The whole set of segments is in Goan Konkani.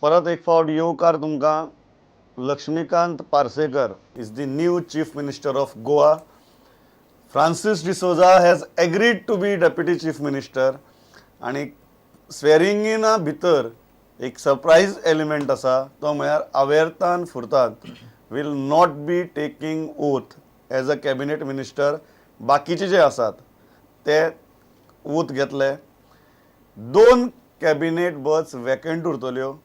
परत एक फावट येवकार तुमकां. Laxmikant Parsekar is the new Chief Minister of Goa. Francis D'Souza has agreed to be Deputy Chief Minister. आनी स्वेरिंग इना भितर एक सरप्रायज एलिमेंट आसा, तो म्हळ्यार Avertano Furtado will not be taking oath as a cabinet minister. बाकीचे जे आसात ते ओथ घेतले. दोन कॅबिनेट बर्थ वेकंट उरतल्यो.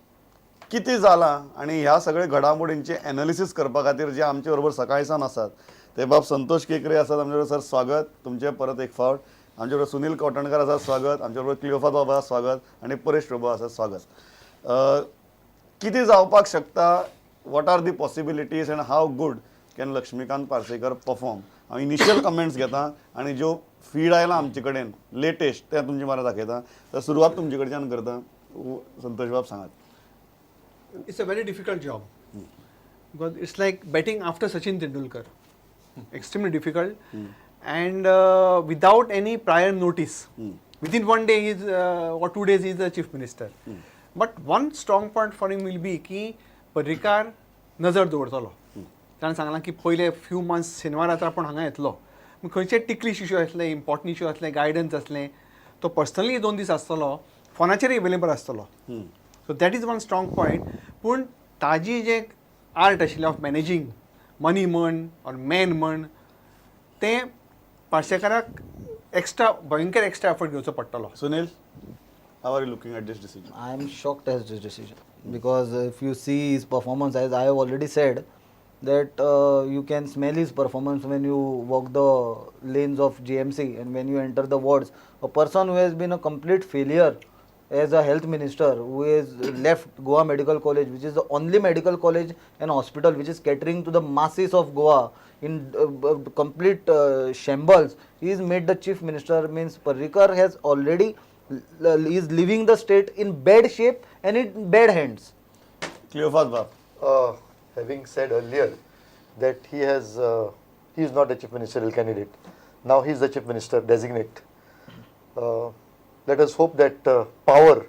कितें जालां आनी ह्या सगळ्या घडामोडींचें एनालिसीस करपा खातीर जे आमचे बरोबर सकाळी सावन आसात ते बाब संतोष केकरे आसात आमचे बरोबर. सर, स्वागत तुमचें परत एक फावट. आमचे बरोबर सुनील कवठणकार आसात, स्वागत. आमचे बरोबर क्लियोफा बाबा, स्वागत. आनी परेश प्रभू आसात, स्वागत. कितें जावपाक शकता? What are the possibilities and how good can Laxmikant Parsekar perform? हांव इनिशियल कमेंट्स घेता आनी ज्यो फीड आयला आमचे कडेन लेटेस्ट तें तुमचे म्हऱ्यान दाखयता. तर सुरवात तुमचे कडच्यान करता. संतोष बाब, सांगात. It's a very difficult job because it's like batting after Sachin Tendulkar. Extremely difficult and without any prior notice. Within one day he's or 2 days he is the chief minister. But one strong point for him will be की पर्रीकार नजर दवरतलो. ताणें सांगलां की पयले फ्यू मंथ्स शेनवार आपूण हांगा येतलो. खंयचे टिकलीश इशू आसले, इम्पॉर्टंट इशू आसले, गायडन्स आसलें, तो पर्सनली 2 दीस आसतलो, फोनाचेरय अवेलेबल आसतलो. So that is one strong point. पूण ताजी जें आर्ट आशिल्लें ऑफ मॅनेजींग मनी म्हण ऑर मॅन म्हण, तें पार्सेकाराक एक्स्ट्रा, भयंकर एक्स्ट्रा एफर्ट घेवचो पडटलो. Sunil, how are you looking at this decision? I am shocked at this decision because if you see his performance, as I have already said, that you can smell his performance when you walk the lanes of GMC and when you enter the wards. A person who has been a complete failure as a health minister, who has left Goa Medical College, which is the only medical college and hospital which is catering to the masses of Goa, in complete shambles, he is made the chief minister. Means Parrikar has already is leaving the state in bad shape and in bad hands. Cleophas Bab. Having said earlier that he is not a chief ministerial candidate. Now he is the chief minister designate. Let us hope that power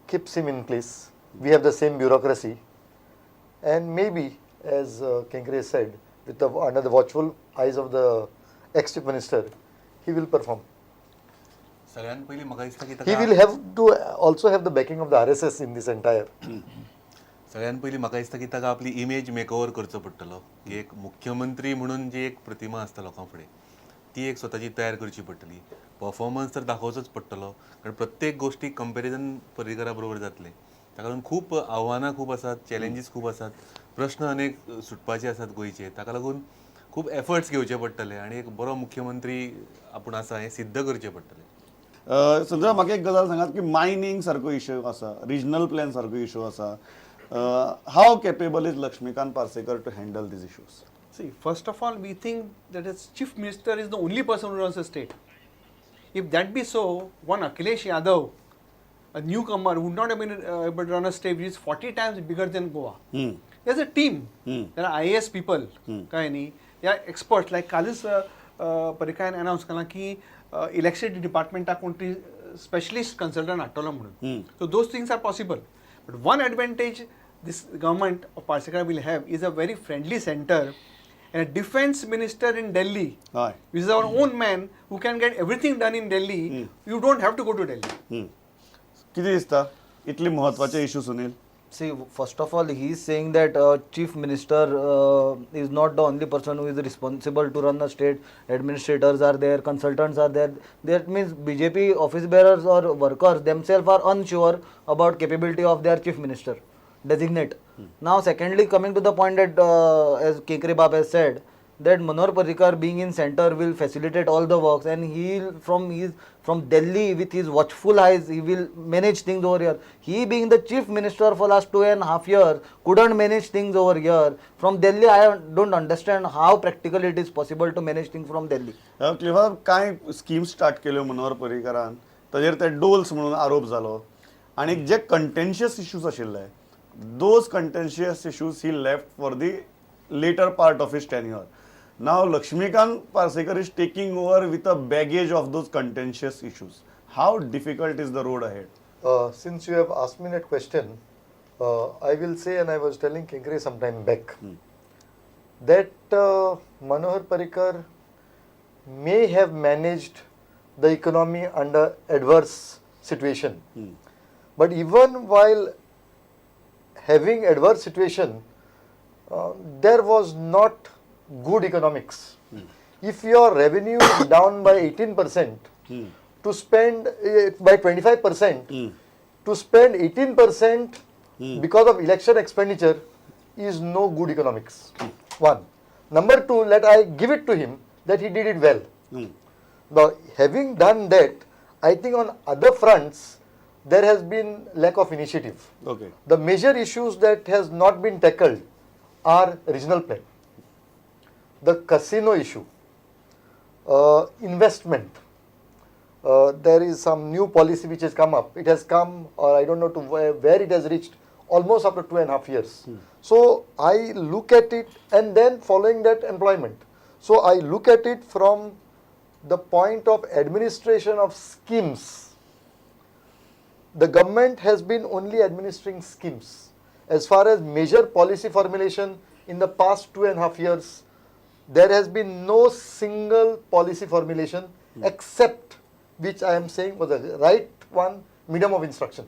keeps him in place. We have the same bureaucracy, and maybe, as Kenkre said, with the under the watchful eyes of the ex chief minister, he will perform. सगळ्यात पयलीं म्हाका दिसता की He ताका will have to also have the backing of the RSS in this entire. सगळ्यात पयलीं म्हाका दिसता की ताका आपली इमेज मेकओवर करचो पडटलो, की एक मुख्यमंत्री म्हणून जी एक प्रतिमा आसता लोकां फुडें, ती एक स्वताची तयार करची पडटली. परफॉर्मन्स तर दाखोवचोच पडटलो, कारण प्रत्येक गोश्टीक कंपेरिजन पर्रीकरा बरोबर जातलें. ताका लागून खूब आव्हानां खूब आसात, चॅलेंजीस खूब आसात, प्रश्न अनेक सुटपाचे आसात गोंयचे. ताका लागून खूब एफर्ट्स घेवचे पडटले आनी एक बरो मुख्यमंत्री आपूण आसा हें सिद्ध करचें पडटलें. सध्या म्हाका एक गजाल सांगात की मायनींग सारको इशू आसा, रिजनल प्लॅन सारको इशू आसा. How capable is Laxmikant Parsekar to handle these issues? See, first of all, we think that as chief minister is the only person who runs the state. If that be so, one Akhilesh Yadav, a newcomer, would not have been able to run a state which is 40 times bigger than Goa. There's a team. There are IAS people. काय न्ही, they are experts. Like कालच पर्रीकारान अनाउन्स केलां की इलेक्ट्रिसिटी डिपार्टमेंटाक कोण तरी स्पेशलिस्ट कन्सल्टंट हाडटलो म्हणून. So those things are possible, but one advantage this government of Parsekar will have is a very friendly center and a defense minister in Delhi, which is our own man who can get everything done in Delhi. You don't have to go to Delhi. कितें दिसता इतली म्हत्वाचे issue, Sunil? See, first of all, he is saying that chief minister is not the only person who is responsible to run the state. Administrators are there, consultants are there. That means BJP office bearers or workers themselves are unsure about capability of their chief minister designate. Now, secondly, coming to the point that as Kekre Bab has said, that Manohar Parrikar being in center will facilitate all the works and he from Delhi with his watchful eyes he will manage things over here. He being the chief minister for last 2.5 years couldn't manage things over here. From Delhi, I don't understand how practically it is possible to manage things from Delhi. क्लिफा, कांय स्किम्स स्टार्ट केल्यो मनोहर पर्रीकारान, ताजेर ते डोल्स म्हणून आरोप जालो आनी जे कंटेन्शियस इश्यूज आशिल्ले, those contentious issues he left for the later part of his tenure. Now Laxmikant Parsekar is taking over with a baggage of those contentious issues. How difficult is the road ahead? Since you have asked me that question, I will say, and I was telling Kenkre some time back, that Manohar Parrikar may have managed the economy under adverse situation. But even while having adverse situation, there was not good economics. If your revenue is down by 18%, to spend by 25%, to spend 18% because of election expenditure is no good economics. One. Number two, let I give it to him that he did it well. Now, having done that, I think on other fronts, there has been lack of initiative. Okay. The major issues that has not been tackled are regional plan, the casino issue, investment. There is some new policy which has come up. It has come, or I don't know to where it has reached, almost after 2.5 years. So I look at it, and then following that, employment. So I look at it from the point of administration of schemes. The government has been only administering schemes. As far as major policy formulation in the past 2.5 years, there has been no single policy formulation except which I am saying was the right one, medium of instruction.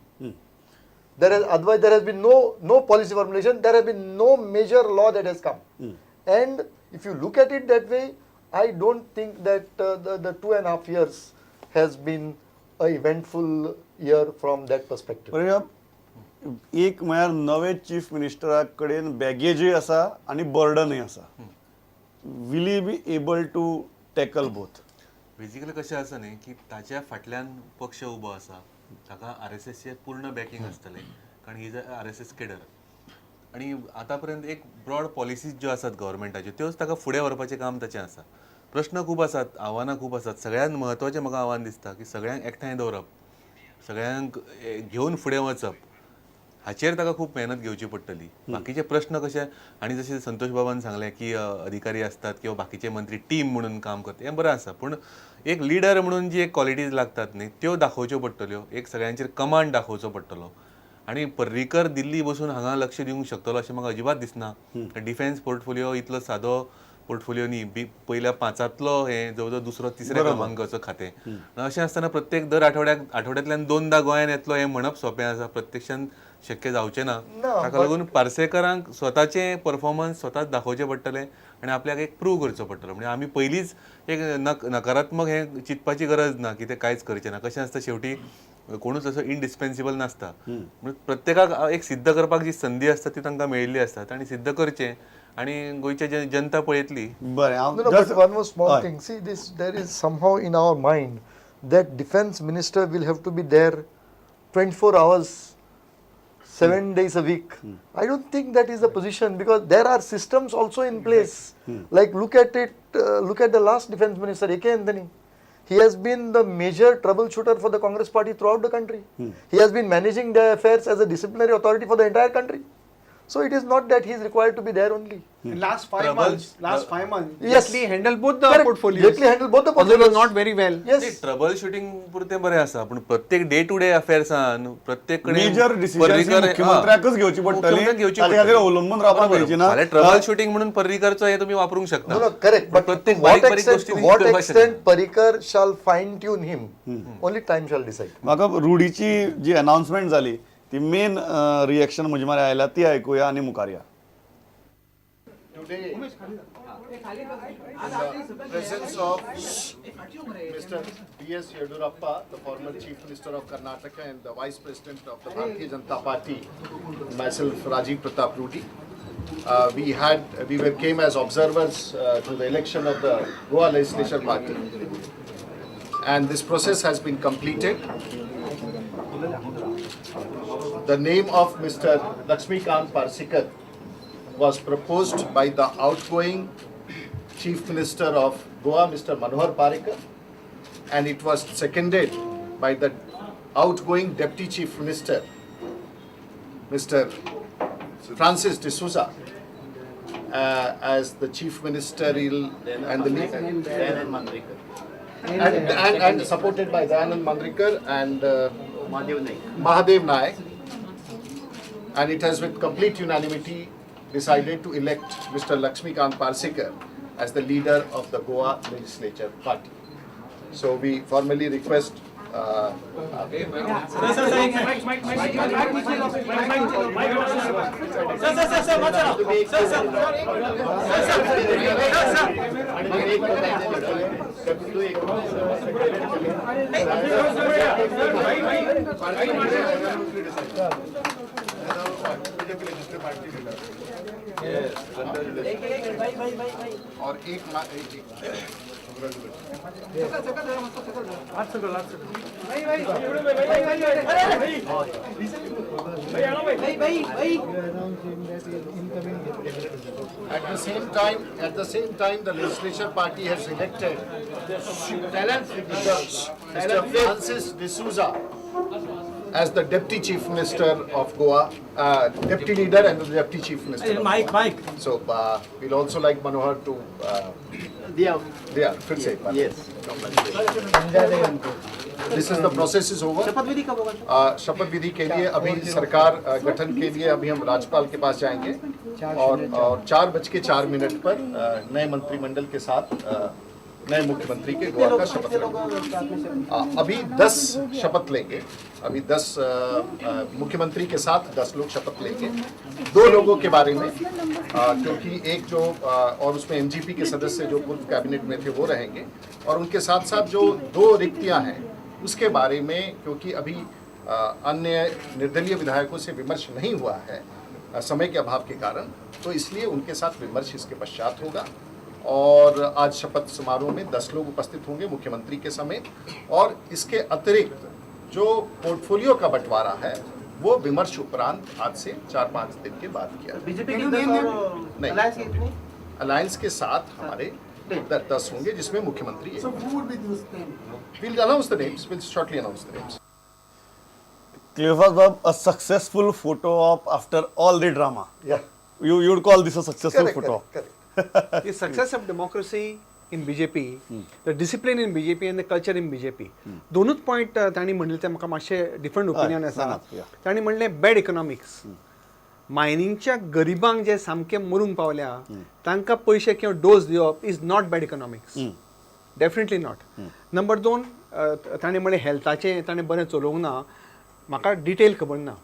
Otherwise there has been no policy formulation, there has been no major law that has come. And if you look at it that way, I don't think that the 2.5 years has been an eventful year from that perspective. एक म्हळ्यार नवे चीफ मिनिस्टरा कडेन बॅगेजूय आसा आनी बर्डनूय आसा. Will he be able to tackle both? Basically कशें आसा न्ही की ताच्या फाटल्यान पक्ष उबो आसा, ताका आर एस एसचें पूर्ण बॅकिंग आसतलें, कारण he is a RSS cadre. आनी आतां पर्यंत एक ब्रॉड पॉलिसीज ज्यो आसात गव्हर्मेंटाच्यो त्योच ताका फुडें व्हरपाचें काम ताचें आसा. प्रश्न खूब आसात, आव्हानां खूब आसात. सगळ्यांत म्हत्वाचें म्हाका आव्हान दिसता की सगळ्यांक एकठांय दवरप, सगळ्यांक घेवन फुडें वचप, हाचेर ताका खूब मेहनत घेवची पडटली. बाकीचे प्रश्न कशे, आनी जशें संतोष बाबान सांगलें की अधिकारी आसतात किंवा बाकीचे मंत्री टीम म्हणून काम करतात, हें बरें आसा, पूण एक लिडर म्हणून जी एक क्वॉलिटीज लागतात न्ही त्यो दाखोवच्यो पडटल्यो. एक सगळ्यांचेर कमांड दाखोवचो पडटलो. आनी पर्रीकर दिल्ली बसून हांगा लक्ष दिवंक शकतलो अशें म्हाका अजिबात दिसना. डिफेन्स पोर्टफोलियो इतलो सादो पोर्टफोलियो न्ही, बी पयल्या पांचांतलो हें जवळ जवळ दुसरो तिसऱ्या क्रमांकाचो खातें. अशें आसतना प्रत्येक दर आठवड्याक आठवड्यांतल्यान दोनदा गोंयान येतलो हें म्हणप सोंपें आसा, प्रत्यक्षान शक्य जावचें ना. ताका लागून पार्सेकरांक स्वताचें परफॉर्मन्स स्वताच दाखोवचें पडटलें आनी आपल्याक एक प्रूव करचो पडटलो. म्हणजे आमी पयलींच एक नकारात्मक हें चिंतपाची गरज ना की ते कांयच करचें ना. कशें आसता शेवटी कोणूच असो इनडिस्पेन्सिबल नासता, म्हणून प्रत्येकाक एक सिद्ध करपाक जी संदी आसता ती तांकां मेळिल्ली आसता, तांणी सिद्ध करचें आनी गोंयची जनता पळयतली. बरें, हांव No, no, but one more small thing. See, this there is somehow in our mind that defense minister will have to be there 24 hours, 7 days a week. I don't think that is the position, because there are systems also in place. Like look at it, look at the last defense minister, A.K. Anthony. He has been the major troubleshooter for the Congress party throughout the country. He has been managing the affairs as a disciplinary authority for the entire country. So it is not that he is required to be there only. In last 5 months, last 5 months, Yes. Jaitley handled both the Correct. portfolios. Jaitley handled both the Although it was portfolios. not very well. Yes. Trouble shooting पुरतें बरें आसा, पूण प्रत्येक डे टू डे अफेर्सान प्रत्येक कडेन मेजर डिसिजन मुख्यमंत्र्याकच घेवची पडटली, ताचे खातीर अवलंबून रावपाक मेळची ना. ट्रबल शूटिंग म्हणून पर्रीकरचो हें तुमी वापरूंक शकता. No, no, correct. पण But प्रत्येक to बारीक what बारीक extent, गोष्टी to what करपाक शकना. extent Parrikar shall fine tune him, only time shall decide. म्हाका रुढीची जी अनाउन्समेंट जाली ती मेन रिएक्शन म्हजे मरे आयल्या ती आयकुया आनी मुखार या. Today, in the presence of Mr. B.S. Yediyurappa, the former Chief Minister of Karnataka and the Vice President of the Bharatiya Janata Party, myself Rajiv Pratap Rudy, we came as observers to the election of the Goa Legislature Party, and this process has been completed. The name of Mr. Lakshmikant Parsekar was proposed by the outgoing Chief Minister of Goa, Mr. Manohar Parrikar, and it was seconded by the outgoing Deputy Chief Minister, Mr. Francis D'Souza, as the Chief Ministerial and the leader. And supported by Dayanand Mandrekar and Mahadev Naik, and it has with complete unanimity decided to elect Mr. Laxmikant Parsekar as the leader of the Goa Legislature Party. So we formally request और एक At the same time, the legislature party has elected Mr. Francis D'Souza as the Deputy Chief Minister of Goa, Deputy Leader and the Deputy Chief Minister. Mike. So we'll also like Manohar to. फिर से एक bar. Yes. This is the process is over. शपथ विधि के लिए अभी सरकार गठन के लिए अभी हम राज्यपाल के पास जाएंगे और 4:04 पर नए मंत्रिमंडल के साथ नए मुख्यमंत्री के गोवा का शपथ लेंगे। अभी 10 शपथ लेंगे, अभी 10 मुख्यमंत्री के साथ 10 लोग शपथ लेंगे। 2 लोगों के बारे में क्योंकि एक जो और उसमें एमजीपी के सदस्य जो पूर्व कैबिनेट में थे वो रहेंगे, और उनके साथ साथ जो 2 रिक्तियां हैं उसके बारे में क्योंकि अभी अन्य निर्दलीय विधायकों से विमर्श नहीं हुआ है समय के अभाव के कारण, तो इसलिए उनके साथ विमर्श इसके पश्चात होगा। और आज शपथ समारोह में 10 लोग उपस्थित होंगे मुख्यमंत्री के समेत, और इसके अतिरिक्त जो पोर्टफोलियो का बंटवारा है वो विमर्श उपरांत आज से 4-5 दिन के बाद किया। बीजेपी के नहीं, अलायंस के साथ हमारे 10 होंगे जिसमें मुख्यमंत्री। We'll announce the names. We'll shortly announce the names. Cleophas Bab, a successful photo op after all the drama. Yeah. You would call this a successful photo op. Correct. The success of democracy in BJP, the discipline in BJP and the culture in BJP. दोनूच पॉयंट तांणी म्हणले ते म्हाका मातशें डिफरंट ओपिनियन आसा. तांणी म्हणलें बॅड इकॉनॉमिक्स, मायनिंगच्या गरिबांक जे सामके मरूंक पावल्या तांकां पयशे किंवा डोस दिवप is not bad economics, definitely not. Number 2, ताणें म्हणलें हेल्थाचें ताणें बरें चलोवंक ना, म्हाका डिटेल खबर ना,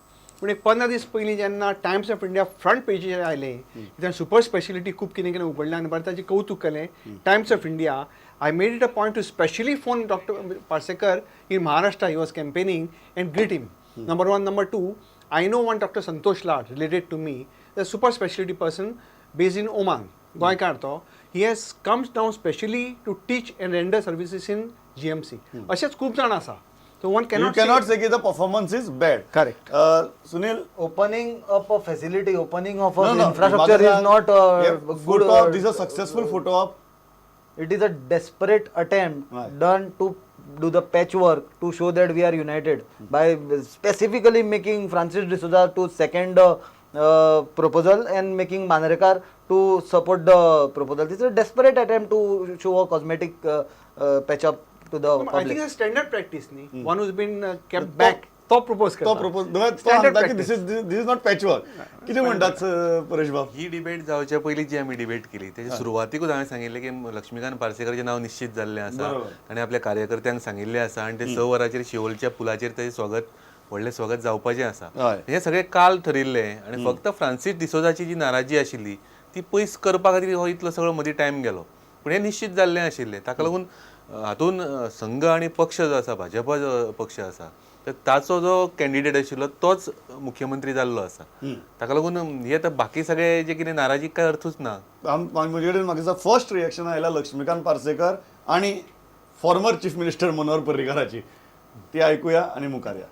पूण एक 15 दीस पयलीं जेन्ना टायम्स ऑफ इंडिया फ्रंट पेजीचेर आयलें ताणें सुपर स्पेशलिटी खूब कितें कितें उगडलें आनी बरें ताचें कौतूक केलें. Times of India, I made it a point to specially phone doctor Parsekar in Maharashtra, he was campaigning, and greet him. Number 1. Number 2, I know one doctor Santosh Lad related to me, the super speciality person based in Oman, गोंयकार तो, he has comes down specially to teach and render services in GMC. अशेंच खूब जाण आसा. So one cannot, you cannot say that the performance is bad. Correct. Sunil, opening up a facility, opening of an infrastructure is not good. Photo op, this is a successful photo op. It is a desperate attempt done to do the patchwork to show that we are united by specifically making Francis D'Souza to second proposal and making Mandrekar to support the proposal. This is a desperate attempt to show a cosmetic patch up to the public. I think it's a standard practice. Ni. One who's been kept back, तो propose करता. तो propose. Standard practice. This is not patchwork. कितें म्हणटात परेश बाब? ही डिबेट जावच्या पयलीं जी आमी डिबेट केली तेच्या सुरवातीकूच हांवें सांगिल्लें की लक्ष्मीकांत पार्सेकराचें नांव निश्चीत जाल्लें आसा आनी आपल्या कार्यकर्त्यांक सांगिल्लें आसा आनी ते 6 वरांचेर शिवोलच्या पुलाचेर तेजें स्वागत, व्हडलें स्वागत जावपाचें आसा. हें सगळें काल ठरिल्लें आनी फक्त फ्रांसीस डिसोजाची जी नाराजी आशिल्ली ती पयस करपा खातीर हो इतलो सगळो मदीं टायम गेलो, पूण हें निश्चीत जाल्लें आशिल्लें. ताका लागून हातून संघ आनी पक्ष जो आसा, भाजपा जो पक्ष आसा, तर ताचो जो कॅन्डिडेट आशिल्लो तोच मुख्यमंत्री जाल्लो आसा. ताका लागून हे आतां बाकी सगळे जे कितें नाराजी काय अर्थूच ना. म्हजे कडेन म्हाका फर्स्ट रिएक्शन आयला लक्ष्मीकांत पार्सेकर आनी फॉर्मर चीफ मिनिस्टर मनोहर पर्रीकराची, ती आयकुया आनी मुखार या.